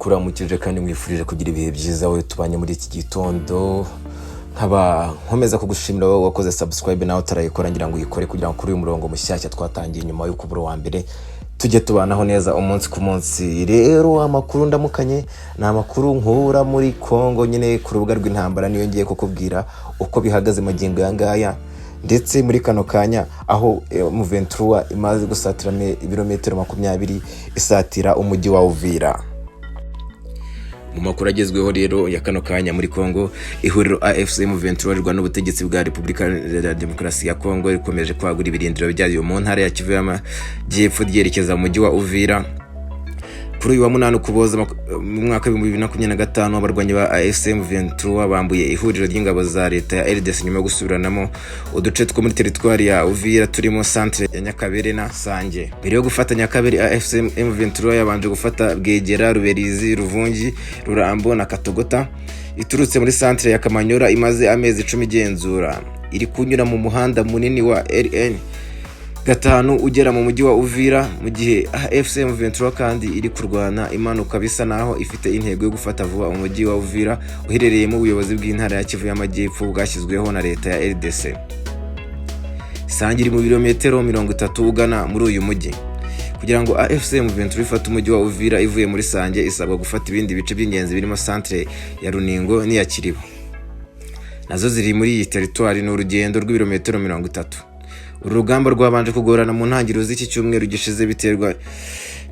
Ndakuramukije kandi mwifurije kugira ibihe byiza wowe tubanye muri iki gitondo. Nkaba nkomeza kugushimira wowe wakoze subscribe, nawe utarayikora ngira ngo uyikore kugira ngo kuri uyu murongo mushyashya twatangiye nyuma yo kubura uwa mbere tujye tubanaho neza umunsi ku munsi. Rero amakuru ndamukanye ni amakuru nkura muri Congo nyine ku rubuga rw'intambara, niyo ngiye kukubwira uko bihagaze magingo aya ngaya, ndetse muri kano kanya aho M23 imaze gusatira ibirometero 20 isatira umujyi wa Uvira. Mu makuru agezweho rero ya kano kanya muri Congo, ihuriro AFC M23 rirwana n'ubutegetsi bwa Repubulika ya Demokarasi ya Congo rikomeje kwagura ibirindiro byayo mu ntara ya Kivu y'Amajyepfo ryerekeza mu mujyi wa Uvira. Kuri uyu wa 8 Ukuboza mu mwaka wa 2025, abarwanyi ba AFC M23 bambuye ihuriro ry'ingabo za leta ya RDC nyuma yo gusubiranamo uduce two muri teritwari ya Uvira turimo centre ya Nyakabere na Sange. Mbere yo gufata Nyakabere, AFC M23 yabanje gufata Bwegera, Ruberizi, Ruvungi, Rurambo na Katogota iturutse muri centre ya Kamanyora imaze amezi 10 igenzura. Iri kunyura mu muhanda munini wa RN 5 ugera mu mujyi wa Uvira, mu gihe AFC M23 kandi iri kurwana imanuka bisa naho ifite intego yo gufata vuba umujyi wa Uvira uherereyemo ubuyobozi bw'intara ya Kivu y'Amajyepfo bwashyizweho na leta ya RDC. Sange iri mu birometero 30 ugana muri uyu mujyi. Kugira ngo AFC M23 ifate umujyi wa Uvira ivuye muri Sange, isabwa gufata ibindi bice by'ingenzi birimo centre ya Runingo n'iya Kiriba, nazo ziri muri iyi teritwari. Ni urugendo rw'ibirometero 30. Uru rugamba rwabanje kugorana mu ntangiriro z'iki cyumweru gishize biterwa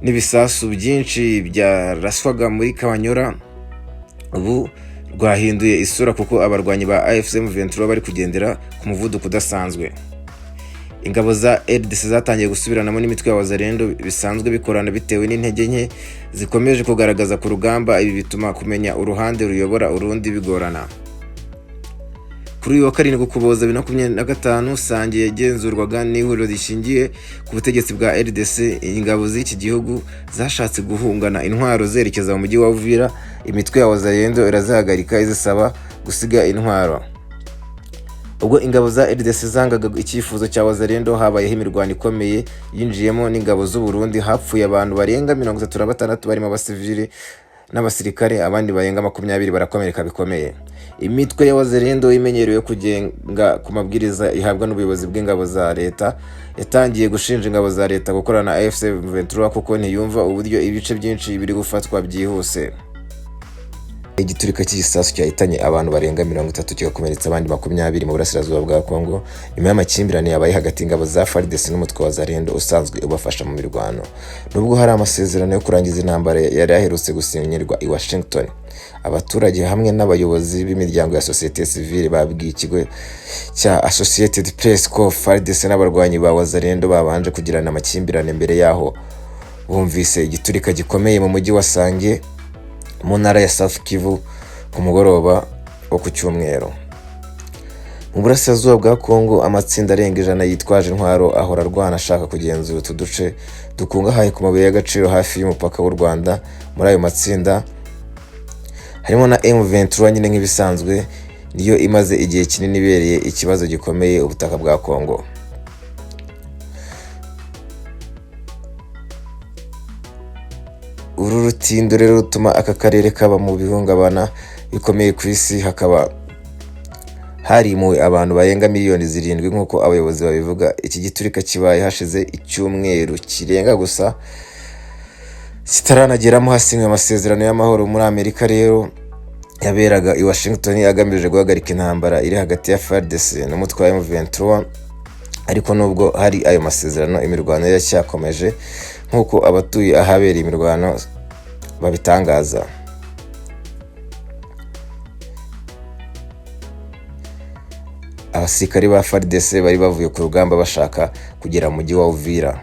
n'ibisasu byinshi byaraswaga muri Kabanyora. Ubu rwahinduye isura kuko abarwanyi ba AFC M23 bari kugendera ku muvuduko udasanzwe. Ingabo za RDC zatangiye gusubiranamo n'imitwe ya Wazalendo bisanzwe bikorana bitewe n'intege nke zikomeje kugaragaza ku rugamba. Ibi bituma kumenya uruhande ruyobora urundi bigorana. Kuri uyu wa 7 Ukuboza 2025, Sange yagenzurwaga n'ihuriro rishingiye ku butegetsi bwa RDC. Ingabo z'iki gihugu zashatse guhungana intwaro zerekeza mu mujyi wa Uvira, imitwe ya Wazalendo irazihagarika izisaba gusiga intwaro. Ubwo ingabo za RDC zangaga icyifuzo cya Wazalendo, habayeho imirwano ikomeye yinjiyemo n'ingabo z'u Burundi. Hapfuye abantu barenga 36 barimo abasivili n'abasirikare, abandi barenga 20 barakomereka bikomeye. Imitwe ya Wazalendo imenyerewe kugenga ku mabwiriza ihabwa n'ubuyobozi bw'ingabo za leta yatangiye gushinja ingabo za leta gukorana na AFC M23 kuko ntiyumva uburyo ibice byinshi biri gufatwa byihuse. Igiturika cy'igisasu cyahitanye abantu barenga 30 kigakomeretsa abandi 20 mu burasirazuba bwa Congo nyuma y'amakimbirane yabaye hagati y'ingabo za FARDC n'umutwe wa Wazalendo usanzwe ubafasha mu mirwano. Nubwo hari amasezerano yo kurangiza intambara yari aherutse gusinyirwa i Washington, abaturage hamwe n'abayobozi b'imiryango ya sosiyete sivile babwiye ikigo cya Associated Press ko FARDC n'abarwanyi ba Wazalendo babanje kugirana amakimbirane mbere yaho bumvise igiturika gikomeye mu mujyi wa Sange mu ntara ya South Kivu ku mugoroba wo ku cyumweru. Mu burasirazuba bwa Congo, amatsinda arenga 100 yitwaje intwaro ahora arwana ashaka kugenzura utu duce dukungahaye ku mabuye y'agaciro hafi y'umupaka w'u Rwanda. Muri ayo matsinda harimo na M23 nyine nk'ibisanzwe, niyo imaze igihe kinini ibereye ikibazo gikomeye ubutaka bwa Congo. Uru rutindo rero rutuma aka karere kaba mu bihungabana bikomeye ku isi, hakaba harimuwe abantu barenga miliyoni 7 nk'uko abayobozi babivuga. Iki giturika kibaye hashize icyumweru kirenga gusa kitaranageramo hasinywe amasezerano y'amahoro muri Amerika rero yaberaga i Washington agamije guhagarika intambara iri hagati ya FARDC n'umutwe wa M23. Ariko nubwo hari ayo masezerano, imirwano iracyakomeje nk'uko abatuye ahabereye imirwano babitangaza. Abasirikari ba FARDC bari bavuye ku rugamba bashaka kugera mu mujyi wa Uvira,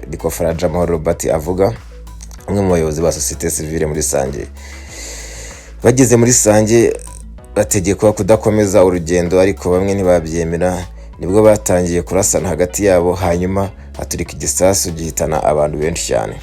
niko Faraja Amahoro Robert avuga, umwe mu bayobozi ba sosiyete sivile muri Sange. Bageze muri Sange bategekwa kudakomeza urugendo, ariko bamwe ntibabyemera, nibwo batangiye kurasana hagati yabo, hanyuma haturika igisasu gihitana abantu benshi cyane.